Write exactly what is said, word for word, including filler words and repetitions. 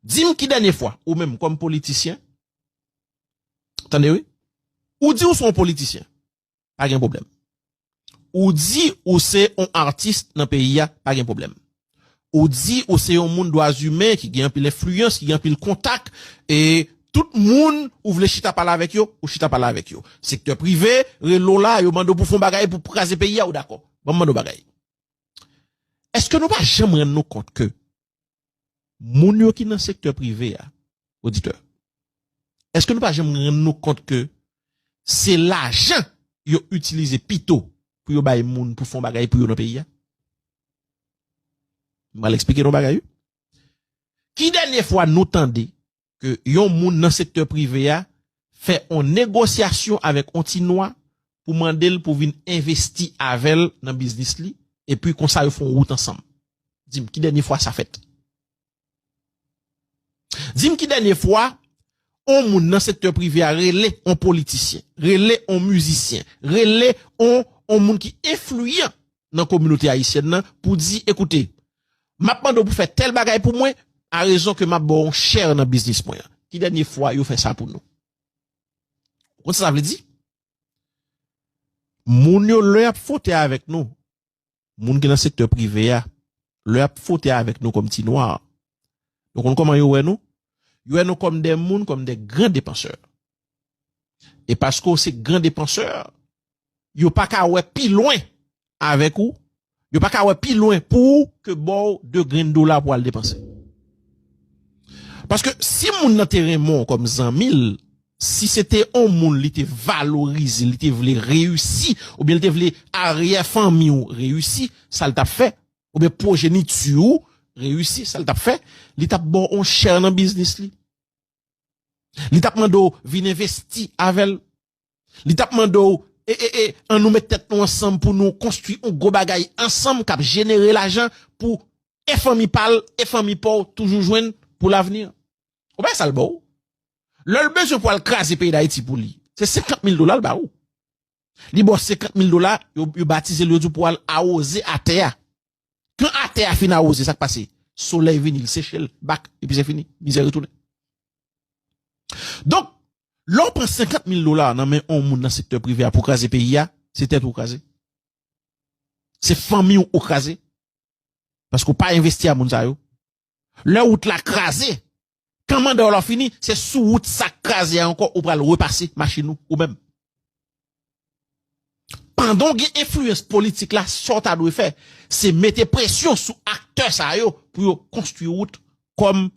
Di m ki dènye fwa, ou menm kòm politisyen, tande wi, ou di ou se yon politisyen, pa gen pwoblèm. Ou di ou se yon atis nan peyi a, pa gen pwoblèm. Ou di ou se yon moun dwa imen ki gen anpil enfliyans, ki gen anpil kontak, e tout moun ou vle chita pale avèk yo, ou chita pale avèk yo. Sektè prive rele w la, yo mande w pou fè yon bagay pou kraze peyi a, ou dakò. Ban m mande w bagay. Èske nou pa janm rann nou kont ke moun yo ki nan sektè prive a, oditè, èske nou pa janm rann nou kont ke se lajan yo itilize pito pou yo bay moun pou fè yon bagay pou yo nan peyi a? M pral eksplike nou bagay, wi. Ki dènye fwa nou tande ke yon moun nan sektè prive a fè yon negosyasyon avèk yon ti nwa pou mande l pou vin envesti avè l nan biznis li, epi konsa yo fè yon wout ansanm? Di m, ki dènye fwa sa fèt? Di m ki dènye fwa yon moun nan sektè prive a rele yon politisyen, rele yon mizisyen, rele yon, yon moun ki enfliyan nan kominote ayisyèn nan pou di, ekoute, m ap mande w pou fè tèl bagay pou mwen, a rezon ke m ap ba w yon chè nan biznis mwen an. Ki dènye fwa yo fè sa pou nou? Ou konn sa sa vle di? Moun yo, lè y ap fwote avèk nou, moun ki nan sektè prive a, lè y ap fwote avèk nou kòm ti nwa, nou konn kòman yo wè nou? Yo wè nou kòm de moun, kòm de gran depansè. E paske w se gran depansè, yo pa ka wè pi lwen avèk ou, yo pa ka wè pi lwen pou ou ke ba w de grenn dola pou al depanse. Paske si moun nan te renmen w kòm zanmi l, si se te yon moun li te valorize, li te vle reyisi, oubyen li te vle aryè fanmi w reyisi, sa l t ap fè, oubyen pwojeniti w reyisi, sa l t ap fè, li t ap ba w yon chè nan biznis li. Li t ap mande w vin envesti avè l. Li t ap mande w, e, e, e, an nou met tèt nou ansanm pou nou konstwi yon gwo bagay ansanm k ap jenere lajan pou e fanmi pa l, e fanmi pa w toujou jwenn pou lavni. Ou pa wè sa l ba w? Lè l bezwen pou al kraze peyi Dayiti pou li, se senkant mil dola l ba ou. Li ba w senkant mil dola, yo, yo batize l, yo di w pou al awoze atè a. Kan atè a fin awoze, sa k pase? Solèy vini, l seche l, bak, epi se fini. Mizè retounen. Donk, lè w pran senkant mil dola nan men yon moun nan sektè prive a pou kraze peyi a, se tèt ou w kraze. Se fanmi w ou kraze. Paske w pa envesti a moun sa yo. Lè wout la kraze, kan manda w la fini, se sou wout sa k kraze a ankò ou pral repase machin ou, ou menm. Pandan w gen enfliyans politik la, sa w ta dwe fè, se mete presyon sou aktè sa yo pou yo konstwi wout kòm